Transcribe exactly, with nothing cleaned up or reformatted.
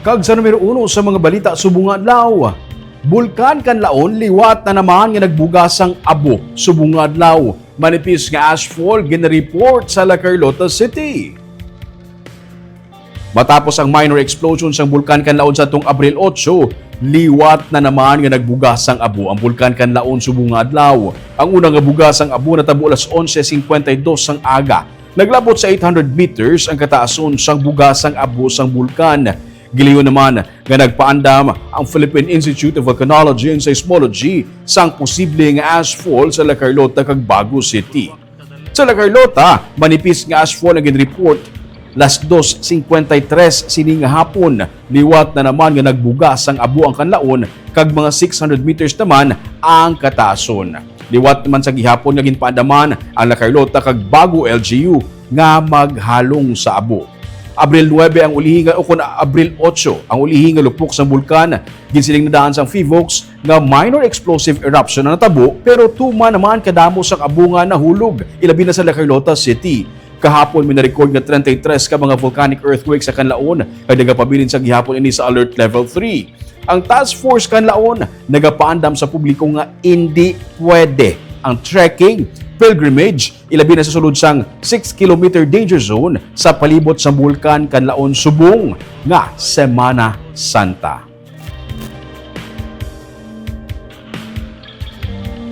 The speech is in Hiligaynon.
Kag sa numero uno sa mga balita subong nga adlaw, Bulkan Kanlaon liwat na naman nga nagbuga sang abo subong nga adlaw. Manipis nga ashfall ginreport sa La Carlota City. Matapos ang minor explosion sang Bulkan Kanlaon sa tung Abril otso, liwat na naman nga nagbuga sang abo ang Bulkan Kanlaon subong nga adlaw. Ang una nga buga sang abo natabo alas onse cincuenta y dos sang aga. Naglabot sa eight hundred meters ang kataason sang buga sang abo sang bulkan. Gilayon naman nga nagpaandam ang Philippine Institute of Volcanology and Seismology sang posible nga ashfall sa La Carlota kag Bago City. Sa La Carlota, manipis nga ashfall ang ginreport las dos cincuenta y tres sini nga hapon. Liwat na naman nga nagbuga sang abo ang Kanlaon kag mga six hundred meters naman ang kataason. Liwat naman sa gihapon nga ginpaandaman ang La Carlota kag Bago L G U nga maghalong sa abo. Abril nuebe ang ulihi nga, o kon Abril otso, ang ulihi nga lupok sang bulkan. Ginsiling na daan sang PHIVOLCS nga minor explosive eruption ang natabo, pero tuman naman kadamo sang abo nga nahulog, ilabi na sa La Carlota City. Kahapon, may na-record nga treinta y tres ka mga volcanic earthquake sa Kanlaon, kag nagapabilin sa gihapon ini sa Alert Level three. Ang Task Force Kanlaon nagapaandam sa publiko nga indi pwede ang trekking, pilgrimage, ilabi na sa sulod sang six kilometer danger zone sa palibot sa Bulkan Kanlaon subong nga Semana Santa.